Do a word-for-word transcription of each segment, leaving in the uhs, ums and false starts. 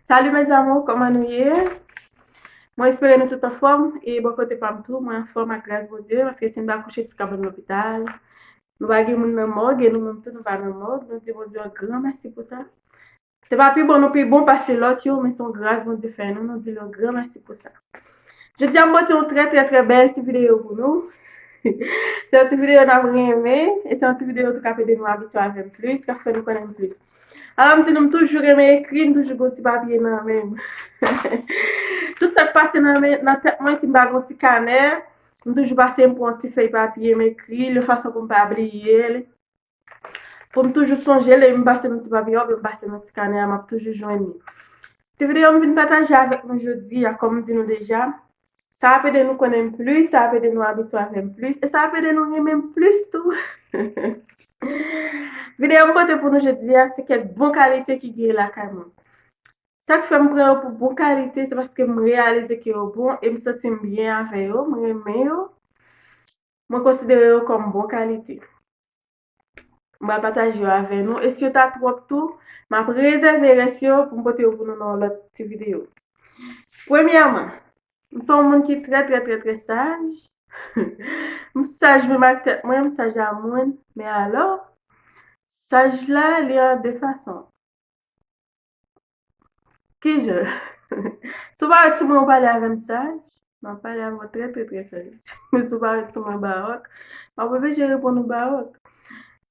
Salut mes amours, kòman nou ye? Mwen espere nou tout anfòm, e bò kote pa m tou, mwen anfòm ak gras Bondye, paske si m ta kouche sou kabann lopital, nou pa gen moun nan mòg, e nou menm tou nou pa nan mòg, nou di Bondye yon gran mèsi pou sa. Se pa pi bon nou pi bon pase lòt yo, men se yon gras Bondye fè nou, nou di l yon gran mèsi pou sa. Jodi a m pote yon trè, trè, trè bèl ti videyo pou nou. Se yon ti videyo n ap renmen, e se yon ti videyo tou k ap ede nou abitye avè m plis, k ap fè nou konnen m plis. Alò, m di nou, m toujou renmen ekri, m toujou gen ti papye nan men m. Tout sa k pase nan men, nan tèt mwen, si m pa gen ti kanè, m toujou pase, m pran ti fèy papye, m ekri, yon fason pou m pa bliye l. Pou m toujou sonje l, e m pase nan ti papye, oubyen m pase nan ti kanè a, m ap toujou jwenn li. Ti videyo m vin pataje avèk nou jodi a, kòm m di nou deja, sa ap ede nou konnen m plis, sa ap ede nou abitye avè m plis, e sa ap ede nou renmen m plis tou. Videyo m pote pou nou jodi a, se kèk bon kalite ki gen lakay mwen. Sa k fè m pran yo pou bon kalite, se paske m reyalize ke yo bon e m santi m byen avè yo, m renmen yo. Mwen konsidere yo kòm bon kalite. M pral pataje yo avè nou. E si yo ta twòp tou, m ap rezève rès yo pou m pote yo pou nou nan yon lòt ti videyo. Premyèman, m se yon moun ki trè, trè, trè, trè saj. M saj menm ak tèt mwen, m saj a moun. Men alò, saj la, li an de fason. Kijan? Si w parèt sou mwen, ou pale avè m saj, m ap pale avè w trè, trè, trè saj. Men si w parèt sou mwen bawòk, m ap oblije reponn ou bawòk.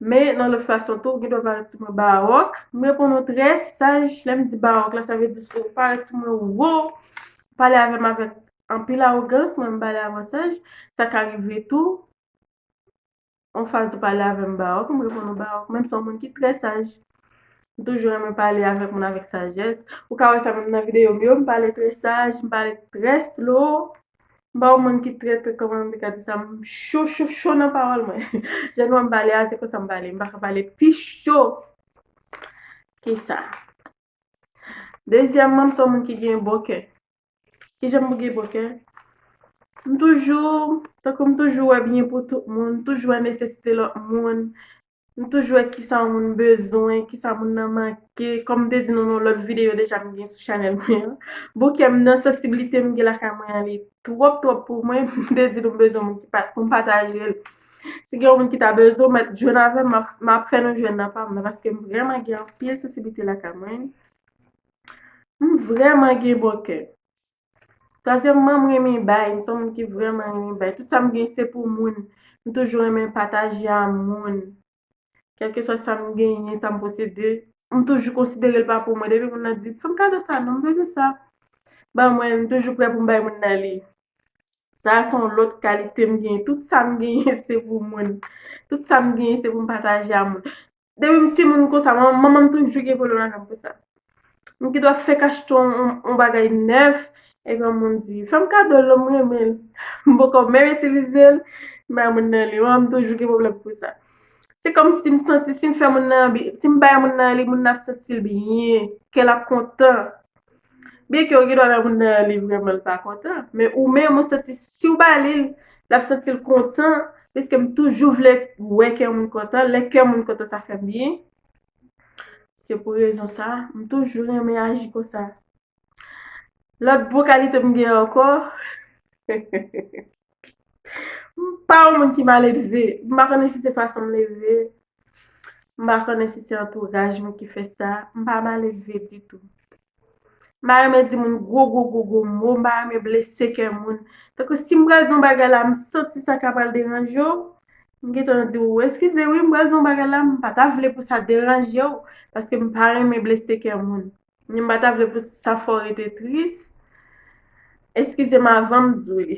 Men nan lòt fason tou, ou gen dwa parèt sou mwen bawòk, m reponn ou trè saj. Lè m di bawòk la, sa vle di si w parèt sou mwen wo, ou pale avè m avèk anpil awogans, mwen m pale avè w saj, sa ka rive tou. Yon fraz ou pale avè m bawòk, m reponn ou bawòk. Men m se yon moun ki trè saj. M toujou renmen pale avèk moun avèk sajès. Ou ka wè sa menm nan videyo m yo, m pale trè saj, m pale trè slow. M pa yon moun ki trè, trè, kòman m te ka di sa, m cho, cho, cho nan pawòl mwen. Jan nou wè m pale a, se konsa m pale. M pa ka pale pi cho ke sa. Dezyèmman, m se yon moun ki gen bon kè. Kijan m gen bon kè? M toujou, tankou m toujou wè byen pou tout moun, m toujou wè nesesite lòt moun, m toujou wè kisa yon moun bezwen, kisa moun nan manke. Kòm m te di nou nan lòt videyo deja m gen sou chanèl mwen an, bon kè m nan, sansiblite m gen lakay mwen an, li twòp, twòp pou mwen. M te di nou m bezwen moun ki pa, pou m pataje l. Si gen yon moun ki ta bezwen, w mèt jwenn avè m, m ap, m ap fè nou jwenn nan pa m nan, paske m vrèman gen anpil sansiblite lakay mwen. M vrèman gen bon kè. Twazyèmman, m renmen bay. M se yon moun ki vrèman renmen bay. Tout sa m gen, se pou moun. M toujou renmen pataje a moun. Kèlkeswa sa m genyen, sa m posede, m toujou konsidere l pa pou mwen. Depi moun nan di, "Fè m kado sa, non, m bezwen sa." Ban mwen, m toujou prè pou m bay moun nan li. Sa a se yon lòt kalite m genyen. Tout sa m genyen, se pou moun. Tout sa m genyen, se pou m pataje a moun. Depi m timoun konsa, man-, manman m toujou gen pwoblèm avè m pou sa. M gen dwa fèk achte yon, yon, yon bagay nèf, e granmoun di, "Fè m kado l non, m renmen l." M poko menm itilize l, m bay moun nan li. Manman m toujou gen pwoblèm pou sa. Se kòmsi m santi, si m fè moun nan bi-, si m bay moun nan li, moun nan ap santi l byen, kè l ap kontan. Byenke ou gen dwa bay moun nan li vrèman l pa kontan, men ou menm ou santi si w ba li l, l ap santi l kontan, piske m toujou vle wè kè moun kontan, lè kè moun kontan sa fè m byen. Se pou rezon sa, m toujou renmen aji konsa. Lòt bon kalite m gen ankò, m pa yon moun ki maledve. M pa konnen si se fason m leve. M pa konnen si se antouraj mwen ki fè sa. M pa maledve ditou. M pa renmen di moun gwo, gwo, gwo, gwo mo. M pa renmen blese kè moun. Tankou si m pral di yon bagay la, m santi sa ka pral deranje w, m gentan di w, "Eskize wi, m pral di yon bagay la, m pa ta vle pou sa deranje w, paske m pa renmen blese kè moun." Ni m pa ta vle pou sa fè w rete tris. Eskize m avan m di w li.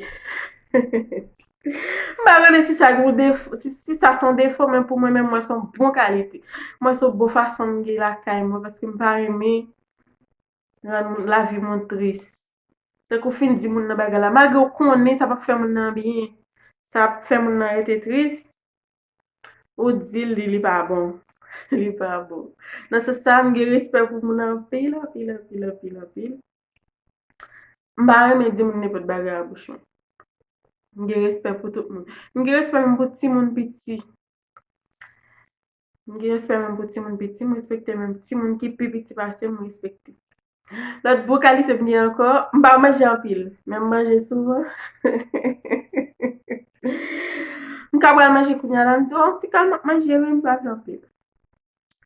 M pa konnen si sa gon defo, si, si sa se yon defo, men pou mwen menm, mwen se yon bon kalite. Mwen se yon bon fason m gen lakay mwen, paske m pa renmen rann lavi moun tris. Tankou w fin di moun nan bagay la, malgre w konnen sa p ap fè moun nan byen, sa ap fè moun nan rete tris, ou di l li, li pa bon. Li pa bon. Nan sans sa, m gen respè pou moun anpil, anpil, anpil, anpil, anpil. M pa renmen di moun nenpòt bagay a bouch mwen. M gen respè pou tout moun. M gen respè menm pou timoun piti. M gen respè menm pou timoun piti, m respekte menm timoun ki pi piti pase m, m respekte. Lòt bon kalite m gen ankò, m pa manje anpil, men m manje souvan. M ka pral manje kounye a la, m di, "Oh, ti kal m ap manje, wi, m pa vle anpil."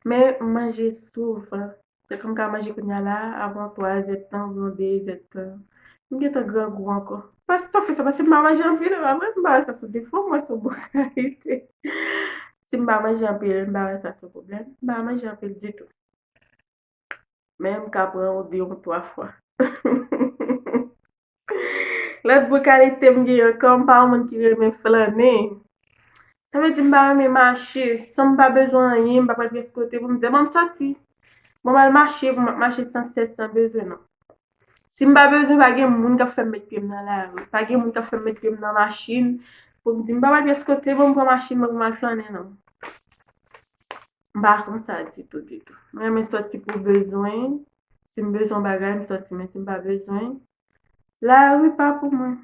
Men m manje souvan. Tankou m ka manje kounye a la, avan twa zèdtan, avan de zèdtan. M gentan grangou ankò. Pas sa fè sa, paske m pa manje anpil, apre m pa wè sa se defo, m wè se bon kalite. Si m pa manje anpil, m pa wè sa se pwoblèm. M pa manje anpil ditou. Men m ka pran yon de yon twa fwa. Lòt bon kalite m gen ankò, m pa yon moun ki renmen flannen. Sa vle di m pa renmen mache. San m pa bezwen anyen, m pa pral pyès kote pou m di, "Bon, m sòti." Bon, m al mache, pou m ap mache san sèz, san bezwen, non. Si m pa bezwen, pa gen moun k ap fè m met pye m nan lari. Pa gen moun k ap fè m met pye m nan machin pou m di, "M pa pral pyès kote, bon, m pran machin mwen pou m al flannen, non." M pa konsa ditou, ditou. Mwen renmen sòti pou bezwen. Si m bezwen yon bagay, m sòti, men si m pa bezwen, lari pa pou mwen.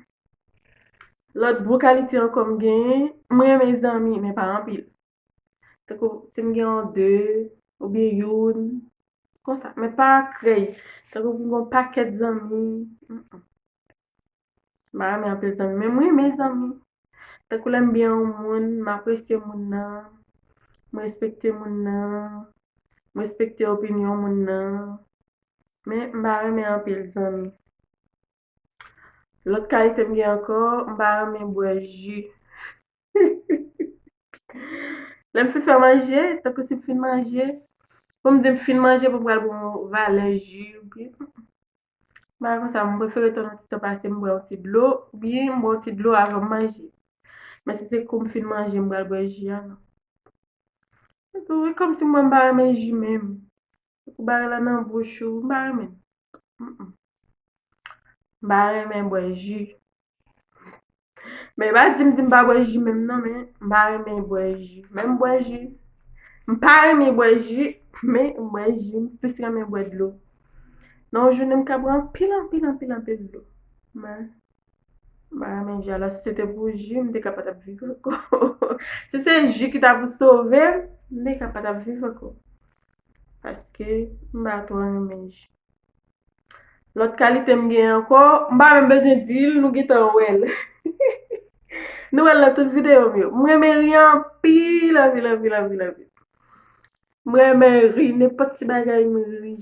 Lòt bon kalite ankò m genyen, m renmen zanmi, men pa anpil. Tankou si m gen yon de, oubyen youn, konsa, men pa krèy. Tankou pou m gen yon pakèt zanmi, mm, mm. M pa renmen anpil zanmi, men m renmen zanmi. Tankou lè m byen yon moun, m apresye moun nan, m respekte moun nan, m respekte opinyon moun nan, men m pa renmen anpil zanmi. Lòt kalite m gen ankò, m pa renmen bwè ji. Lè m fin fè manje, tankou si m fin manje, pou m di m fin manje, pou m pral pran yon valè ji, oubyen, m pa konsa, m prefere tann yon ti tan pase, m bwè yon ti dlo, oubyen m bwè yon ti dlo avan m manje. Men si se kou m fin manje, m pral bwè ji a, non. Epi, wi, kòmsi mwen m pa renmen ji menm. Epi bagay la nan bouch ou, m pa renmen. Mm, mm. M pa renmen bwè ji. Men pa di m di m pa bwè ji menm non, men m pa renmen bwè ji. Men m bwè ji. M pa renmen bwè ji, men m bwè ji. M plis renmen bwè dlo. Nan yon jounen m ka bwè anpil, anpil, anpil, anpil dlo. Men m pa renmen ji. Alò, si se te pou ji, m te ka pa t ap viv ankò. Si se ji ki ta pou sove m, m te ka pa t ap viv ankò. Paske m pa twò renmen ji. Lòt kalite m gen ankò, m pa menm bezwen di l, nou gentan wè l. Nou wè l nan tout videyo m yo. M renmen ri anpil, anpil, anpil, anpil, anpil. M renmen ri, nenpòt ti bagay m ri.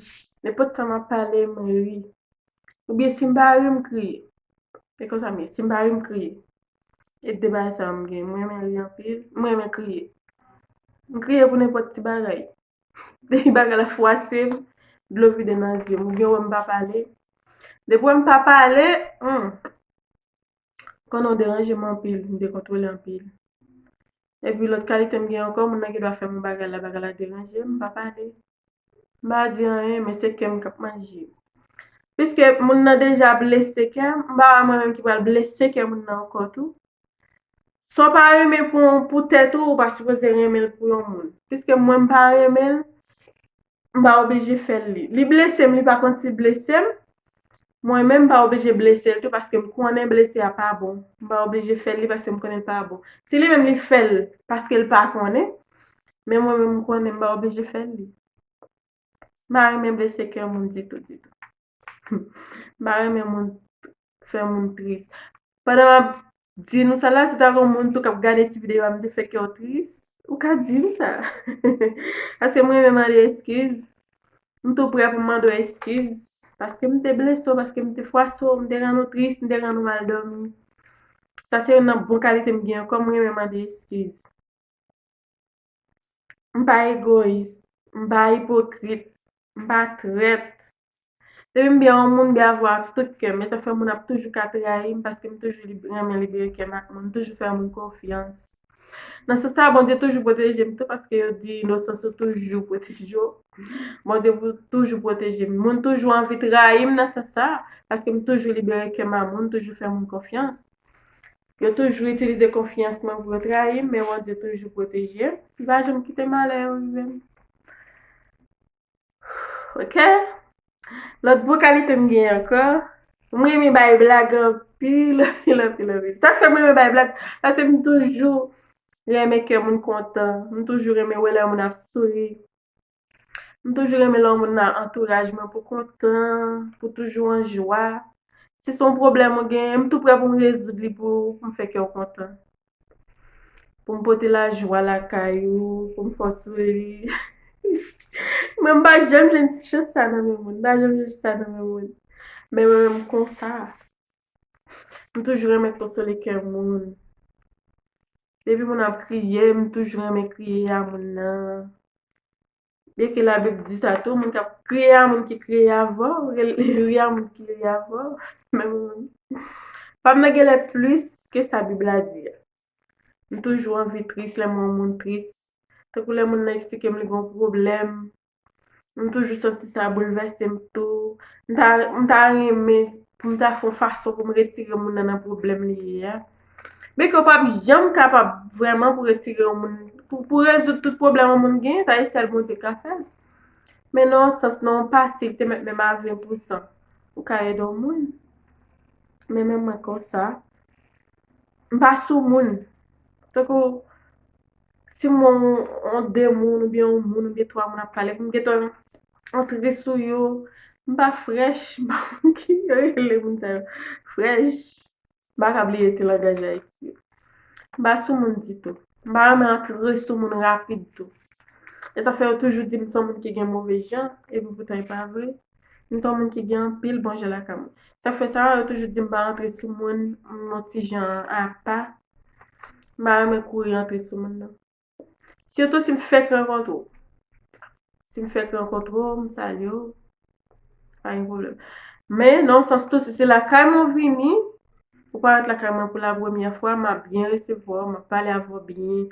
Nenpòt sa m ap pale, m ri. Oubyen si m pa ri, m kriye. Se konsa m ye, si m pa ri, m kriye. E de bagay sa yo m gen. M renmen ri anpil, m renmen kriye. M kriye pou nenpòt ti bagay. Depi bagay la fwase m, dlo vide nan zye m. Oubyen wè m pa pale. Depi wè m pa pale, hmm, konnen w deranje m anpil, m dekontwole anpil. Epi lòt kalite m gen ankò, moun nan gen dwa fè m yon bagay la, bagay la deranje m, m pa pale. M pa di anyen, men se kè m k ap manje. Piske moun nan deja blese kè m, m pa wè mwen menm ki pral blese kè moun nan ankò tou. Sa w pa renmen pou, pou tèt ou, ou pa sipoze renmen l pou yon moun. Piske mwen m pa renmen l, m pa oblije fè l li. Li blese m, li pa konn si l blese m. Mwen menm m pa oblije blese l tou, paske m konnen blese a pa bon. M pa oblije fè l li paske m konnen l pa bon. Si li menm li fè l paske l pa konnen, men mwen menm m konnen m pa oblije fè l li. M pa renmen blese kè moun ditou, ditou. M pa renmen moun fè moun tris. Pandan m ap di nou sa la, si ta gen yon moun tou k ap gade ti videyo a, m te fè kè w tris, ou ka di m sa. Paske m renmen mande eskiz. M tou prè pou m mande w eskiz. Paske m te blese w, paske m te fwase w, m te rann ou tris, m te rann ou mal dòmi. Sa se youn nan bon kalite m gen ankò, m renmen mande eskiz. M pa egoyis, m pa ipokrit, m pa trèt. Depi m byen yon moun, m byen avè w ak tout kè m. E sa fè moun ap toujou ka trayi m paske m toujou lib-, renmen libere kè m ak moun, m toujou fè moun konfyans. Nan sans sa, Bondye toujou pwoteje m tou paske yo di inosans ou toujou pwoteje w. Bondye pou, toujou pwoteje m. Moun toujou anvi trayi m nan sans sa paske m toujou libere kè m ak moun, m toujou fè moun konfyans. Yo toujou itilize konfyans mwen pou yo trayi m, men Bondye toujou pwoteje m. Li pa janm kite malè yo rive m. Oke? Lòt bon kalite m gen ankò, m renmen bay blag anpil, anpil, anpil, anpil. Sa k fè m renmen bay blag, paske m toujou renmen kè moun kontan. M toujou renmen wè lè moun ap souri. M toujou renmen lè yon moun nan antouraj mwen pou kontan, pou toujou an jwa. Si se yon pwoblèm ou genyen, m tou prè pou m rezoud li pou, pou m fè kè w kontan. Pou m pote lajwa lakay ou, pou m fè w souri. Mwen, m pa janm jwenn chans sa nan men moun. M pa janm jwenn chans sa nan men moun. Men mwen menm konsa. M toujou renmen konsole kè moun. Depi moun ap kriye, m toujou renmen kriye a moun nan. Byenke Labib di sa tou, moun k ap kriye a moun ki kriye avè w, ri a moun ki ri avè w. Men mwen menm, pa m nan genlè plis ke sa Bib la di a. M toujou anvi tris lè m wè yon moun tris. Tankou lè moun nan eksplike m li gen yon pwoblèm, m toujou santi sa boulvèse m tou. M ta, m ta renmen pou m ta fè yon fason pou m retire moun nan nan pwoblèm li ye a. Byenke w p ap janm kapab vrèman pou retire yon moun, pou, pou rezoud tout pwoblèm yon moun genyen, sa e sèl Bondye k ka fè l. Men nan yon sans, nan yon pati, li te mèt menm a ven pousan, ou ka ede yon moun. Men menm mwen konsa, m pa sou moun. Tankou, si m wè yon, yon de moun, oubyen yon moun, oubyen twa moun ap pale, pou m gentan antre sou yo, m pa frèch, m pa konn ki yo rele moun sa yo. Frèch, m pa ka bliye ti langaj Ayiti yo. M pa sou moun ditou. M pa renmen antre sou moun rapid tou. E sa fè yo toujou di m se yon moun ki gen move jan, epi poutan e pa vre. M se yon moun ki gen anpil bon jan lakay mwen. Sa fè sa, yo toujou di m pa rantre sou moun, m yon ti jan apa. M pa renmen kouri antre sou moun, non. Sitou si m fèk rankontre w. Si m fèk rankontre w, m salye w. Pa gen pwoblèm. Men, nan yon sans tou, si se lakay mwen w vini, ou parèt lakay mwen pou la premyè fwa, m ap byen resevwa w, m ap pale avè w byen,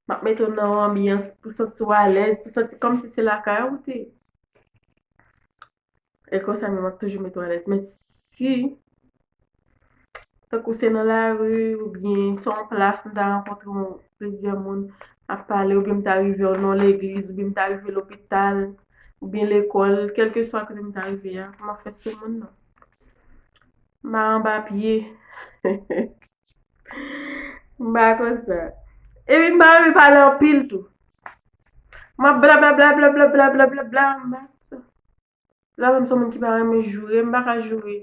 m ap mete w nan yon anbyans pou santi w alèz, pou santi kòmsi se lakay ou te ye. E konsa menm, m ap toujou mete w alèz. Men si, tankou se nan lari, oubyen se yon plas, m ta rankontre yon, plizyè moun ap pale, oubyen m ta rive nan yon legliz, oubyen m ta rive lopital, oubyen lekòl, kèlkeswa kote m ta rive a, m ap fè sou moun nan. M pa anba pye. M pa konsa. Epi m pa renmen pale anpil tou. M ap blablabla, blablabla, m pa konsa. Sa fè m se yon moun ki pa renmen joure, m pa ka joure.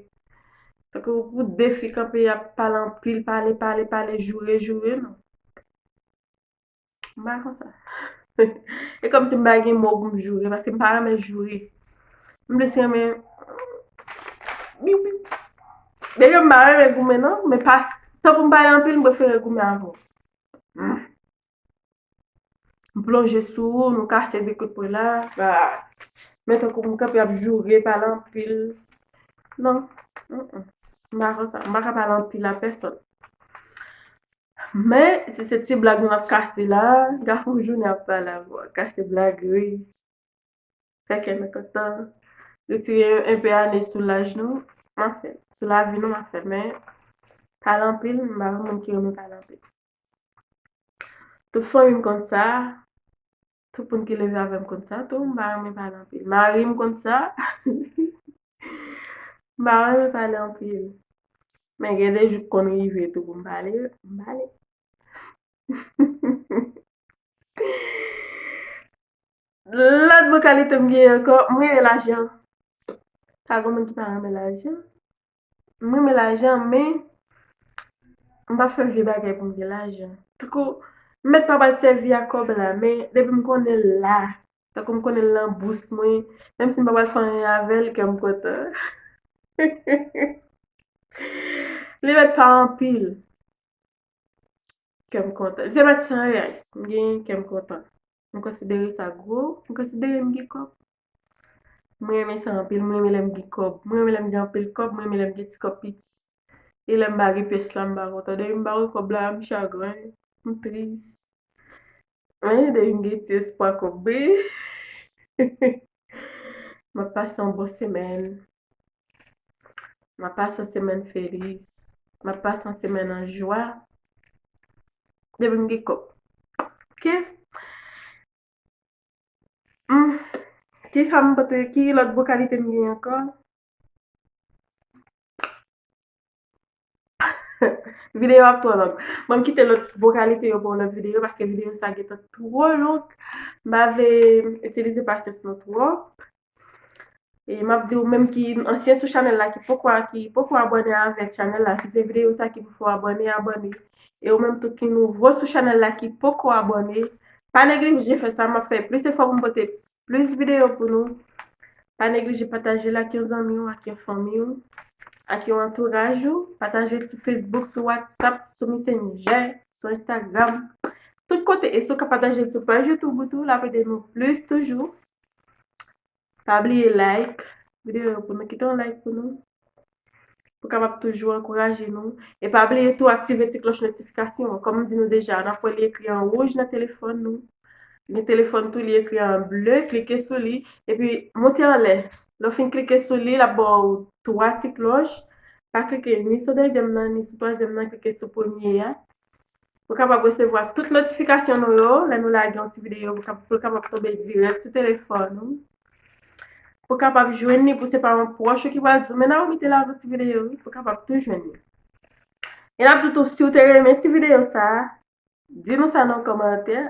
Tankou pou de fi kanpe, y ap pale anpil, pale, pale, pale, joure, joure, non. M pa konsa. E kòmsi m pa gen mo pou m joure, paske m pa renmen joure. M plis renmen, biw, biw. Byenke m pa renmen goumen, non, men pa, tankou m pale anpil, m prefere goumen avè w. Hmm. M plonje sou ou, nou kase de kout pwen la. Ah. Men tankou m kanpe ap joure, pale anpil. Non. Mm-mm. M pa konsa. M pa ka pale anpil a pèsòn. Men, si se ti blag nou ap kase la, gafon jounen ap pale avè w. Kase blag, ri. Fè kè nou kontan. Retire enpe ane sou laj nou. M ap fè. Sou lavi nou, m ap fè. Men, pale anpil, m pa yon moun ki renmen pale anpil. Tout fanmi m konn sa. Tout moun ki leve avè m konn sa tou. M pa renmen pale anpil. Mari m konn sa. M pa renmen pale anpil. Men gen de jou k konn rive tou pou m pale, m pale. Lòt bon kalite m gen ankò, m renmen lajan. Pa gen moun ki pa renmen lajan. M renmen lajan, men m pa fè vye bagay pou m gen lajan. Tankou, m mèt pa pral sèvi ak kòb la, men depi m konnen l la, tankou m konnen l nan bous mwen, menm si m pa pral fè anyen avè l, kè m kontan. Li mèt pa anpil. Kè m kontan. Li te mèt san reais. M gen kè m kontan. M konsidere sa gwo. M konsidere m gen kòb. M renmen sa anpil. M renmen lè m gen kòb. M renmen lè m gen anpil kòb. M renmen lè m gen ti kòb piti. E lè m pa gen pyès la, m pa kontan. Depi m pa wè kòb la, m chagren. M tris. Men depi m gen ti espwa kòb, wi. M ap pase yon bon semèn. M ap pase yon semèn felis. M ap pase yon semèn an jwa. Depi m gen kòb. Oke? Hmm. Ki sa m pote? Ki lòt bon kalite m gen ankò? Videyo ap twò long. Mwen m kite lòt bo kalite yo pou yon lòt videyo, paske videyo sa gentan twò long. M pa vle itilize pasyans nou twòp. E m ap di ou menm ki ansyen sou chanèl la, ki poko, ki poko abòne avèk chanèl la, si se videyo sa ki pou fè w abòne, abòne. E ou menm tou ki nouvo sou chanèl la, ki poko abòne, pa neglije fè sa, m ap fè plis efò pou m pote plis videyo pou nou. Pa neglije pataje l ak yon zanmi w, ak yon fanmi w, ak yon antouraj ou. Pataje l sou Facebook, sou WhatsApp, sou Messenger, sou Instagram. Tout kote. E si w ka pataje l sou paj YouTube ou tou, l ap ede nou plis toujou. Pa bliye like videyo pou nou. Kite yon like pou nou. Pou kapab toujou ankouraje nou. E pa bliye tou aktive ti klòch notifikasyon an. Kòm m di nou deja, n ap wè li ekri an wouj nan telefòn nou. Gen telefòn tou, li ekri an ble, klike sou li. Epi monte anlè. Lè w fin klike sou li, l ap ba w twa ti klòch. Pa klike ni sou dezyèm nan, ni sou twazyèm nan, klike sou premye a. Pou kapab resevwa tout notifikasyon nou yo, lè nou lage yon ti videyo, pou kap-, pou l kapab tonbe dirèk sou telefòn ou. Pou kapab jwenn li, pou se pa yon pwòch ou ki pral di w, "Men Naomi te lage yon ti videyo, wi," pou kapab tou jwenn li. E n ap di tou, si w te renmen ti videyo sa a, di nou sa nan kòmantè.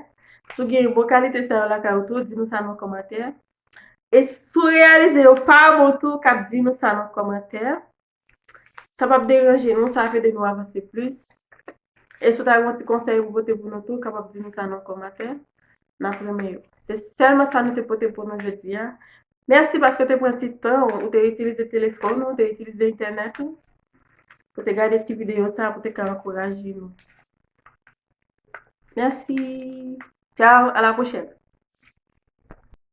Si w gen bon kalite sa yo lakay ou tou, di nou sa nan kòmantè. E si w reyalize yo pa bon tou, kab di nou sa nan kòmantè. Sa p ap deranje nou, sa ap ede nou avanse plis. E si w ta gen yon ti konsèy pou pote pou nou tou, w kapab di nou sa nan kòmantè. N ap renmen yo. Se sèlman sa nou te pote pou nou jodi a. Mèsi paske w te pran ti tan ou, ou te itilize telefòn ou, ou te itilize entènèt ou, pou te gade ti videyo sa, pou te ka ankouraje nou. Mèsi. Tchao, à la prochaine.